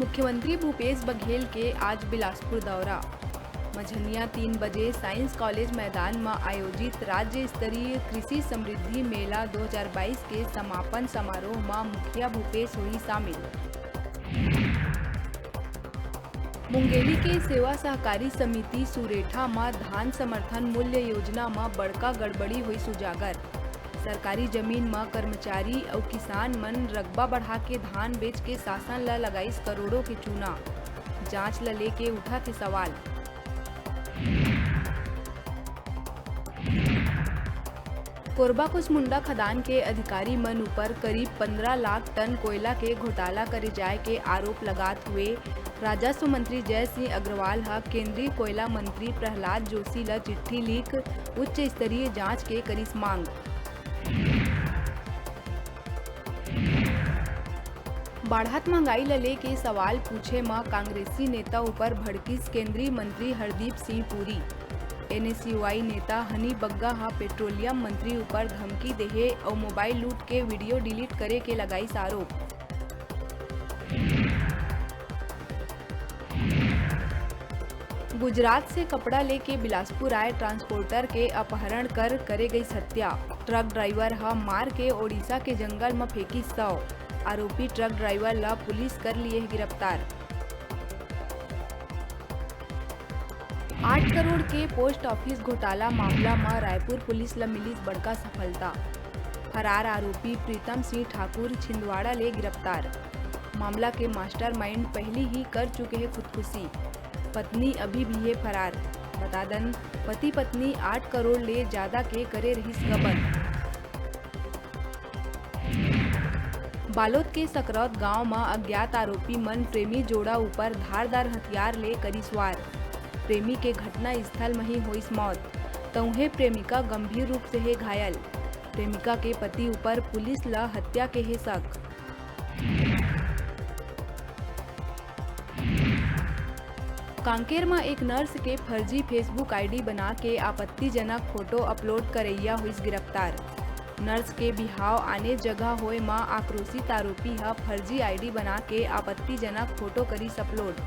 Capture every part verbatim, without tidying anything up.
मुख्यमंत्री भूपेश बघेल के आज बिलासपुर दौरा। मझनिया तीन बजे साइंस कॉलेज मैदान म आयोजित राज्य स्तरीय कृषि समृद्धि मेला दो हज़ार बाईस के समापन समारोह म मुखिया भूपेश होही शामिल। मुंगेली के सेवा सहकारी समिति सुरेठा म धान समर्थन मूल्य योजना म बड़का गड़बड़ी होइस उजागर। सरकारी जमीन म कर्मचारी अउ किसान मन रकबा बढ़ा के धान बेच के शासन ल लगाइस करोड़ों के चूना। जांच ल लेके उठत हे सवाल। कोरबा कुसमुंडा खदान के अधिकारी मन ऊपर करीब पन्द्रह लाख टन कोयला के घोटाला करे जाय के आरोप लगात हुए राजस्व मंत्री जय सिंह अग्रवाल ह केंद्रीय कोयला मंत्री प्रहलाद जोशी ल चिट्ठी लिख उच्च स्तरीय जांच के करिस मांग। बाढ़त महंगाई ल लेके सवाल पूछे म कांग्रेसी नेता ऊपर भड़किस केंद्रीय मंत्री हरदीप सिंह पुरी। एनएसयूआई नेता हनी बग्गा ह पेट्रोलियम मंत्री ऊपर धमकी देहे अउ मोबाइल लूट के वीडियो डिलीट करे के लगाइस आरोप। गुजरात से कपड़ा लेके बिलासपुर आए ट्रांसपोर्टर के अपहरण कर करे गई हत्या। ट्रक ड्राइवर ह मार के ओडिशा के जंगल म फेंकिस शव। आरोपी ट्रक ड्राइवर ल पुलिस कर लिए हे गिरफ्तार। आठ करोड़ के पोस्ट ऑफिस घोटाला मामला म रायपुर पुलिस ल मिलिस बड़का सफलता। फरार आरोपी प्रीतम सिंह ठाकुर छिंदवाड़ा ले गिरफ्तार। मामला के मास्टरमाइंड पहिली ही कर चुके हे खुदकुशी। पत्नी अभी भी हे फरार। बता दन, पति पत्नी आठ करोड़ ले जादा के करे रहिस गबन। बालोद के सकरौत गांव म अज्ञात आरोपी मन प्रेमी जोड़ा ऊपर धारदार हथियार ले करिस वार। प्रेमी के घटना स्थल म ही होइस मौत, तउहे प्रेमिका गंभीर रूप से हे घायल। प्रेमिका के पति ऊपर पुलिस ल हत्या के हे शक। कांकेर म एक नर्स के फर्जी Facebook ID बना के आपत्तिजनक फोटो अपलोड करइया होइस गिरफ्तार। नर्स के बिहाव आने जगह होए म आक्रोशित आरोपी ह फर्जी ID बना के आपत्तिजनक फोटो करिस अपलोड।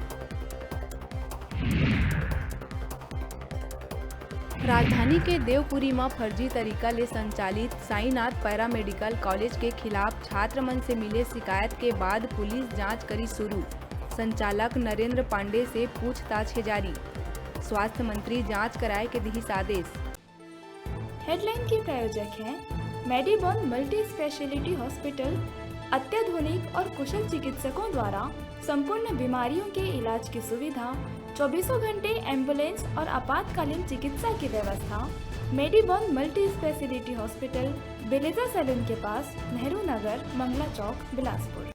राजधानी के देवपुरी म फर्जी तरीका ले संचालित साईनाथ पैरामेडिकल कॉलेज के खिलाफ छात्र मन से मिले शिकायत के बाद पुलिस जांच करी शुरू। संचालक नरेंद्र पांडे से पूछताछ हे जारी। स्वास्थ्य मंत्री जांच कराए के दिहिस आदेश। हेडलाइन के प्रायोजक हैं मेडीबॉन मल्टी स्पेशलिटी हॉस्पिटल, अत्याधुनिक और कुशल चिकित्सकों द्वारा संपूर्ण बीमारियों के इलाज की सुविधा, चौबीसों घंटे एम्बुलेंस और आपातकालीन चिकित्सा की व्यवस्था। मेडीबॉन मल्टी स्पेशलिटी हॉस्पिटल, बेलेजा सैलून के पास, नेहरू नगर, मंगला चौक, बिलासपुर।